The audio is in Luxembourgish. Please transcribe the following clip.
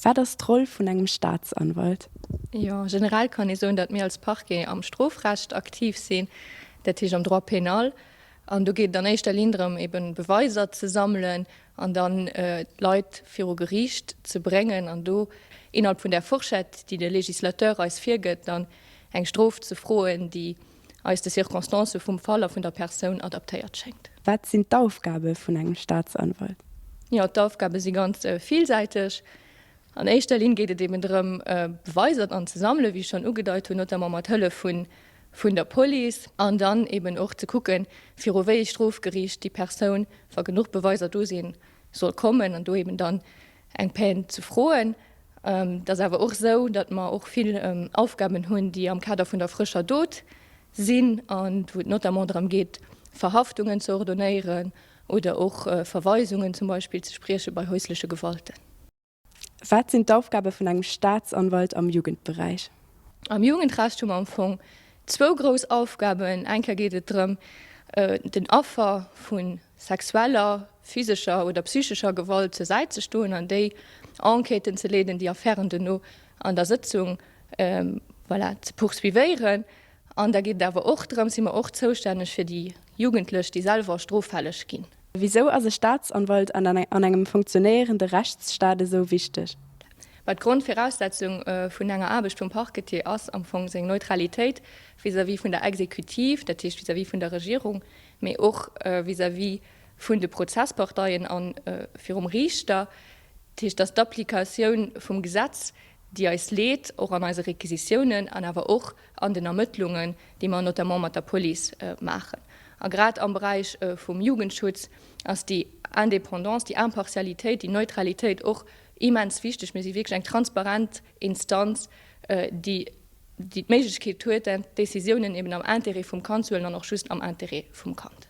Wat ass d'Roll vun engem Staatsanwalt? Jo, generell kann ee soen, datt mir als Parquet am Strofrecht aktiv sinn, dat heescht am Droit pénal. An do geet et an éischter Linn drëm, eben Beweiser ze sammelen an dann d'Leit viru Geriicht ze bréngen an do innerhalb vun där Fourchette, déi de Législateur eis virgëtt, dann eng Strof ze froen, déi eis de Circonstancë vum Fall a vun der Persoun adaptéiert schéngt. Wat sinn d'Aufgabe vun engem Staatsanwalt? Jo, d'Aufgabe si ganz villsäiteg. An éischter Linn geet et eben drëm, Beweiser dann ze sammelen, wéi ech schonn ugedeit hunn, notamment mat Hëllef vun der Police, an dann eben och ze kucken, viru wéi ee Strofgeriicht déi Persoun, wa genuch Beweiser do sinn, soll kommen an do eben dann eng Peine ze froen. Et ass awer och esou, datt mer och vill Aufgaben hunn, déi am Kader vun der frëscher Dot sinn a wou et notamment drëm geet, Verhaftungen ze ordonnéieren oder och Verweisungen zum Beispill ze sprieche bei häusleche Gewalten. Wat sinn d'Aufgabe vun engem Staatsanwalt am Jugendberäich? Am Jugendrecht hu mer am Fong zwou grouss Aufgaben. Eng Kéier geet et drëm, den Affer vu sexueller, physescher oder psychescher Gewalt zur Säit ze stoen an déi Enquêten ze leeden, déi Affären duerno an der Sëtzung, voilà, ze poursuivéieren. An da geet et awer och drëm, si mer och zoustänneg fir déi Jugendlech, déi selwer stroffälleg ginn. Wisou ass e Staatsanwalt an engem funktionéierende Rechtsstaat esou wichteg? Well d'Grondviraussetzung vun enger Aarbecht vum Parquetier ass am Fong seng Neutralitéit vis-à-vis vun der Exekutiv, dat heescht vis-à-vis vun der Regierung, mee och vis-à-vis vun de Prozessparteien a virum Riichter. Dat heescht, dass d'Applikatioun vum Gesetz, déi eis leet, och an eise Requisitiounen an awer och an den Ermëttlungen, déi mer notamment mat der Police maachen. A grad am Beräich vum Jugendschutz ass déi Indépendance, déi Impartialitéit, déi Neutralitéit och immens wichteg. Mir si wierklech eng transparent Instanz, déi déi d'Méiglechkeet huet, Décisiounen eben am Intérêt vum Kand ze huelen an och just am Intérêt vum Kand.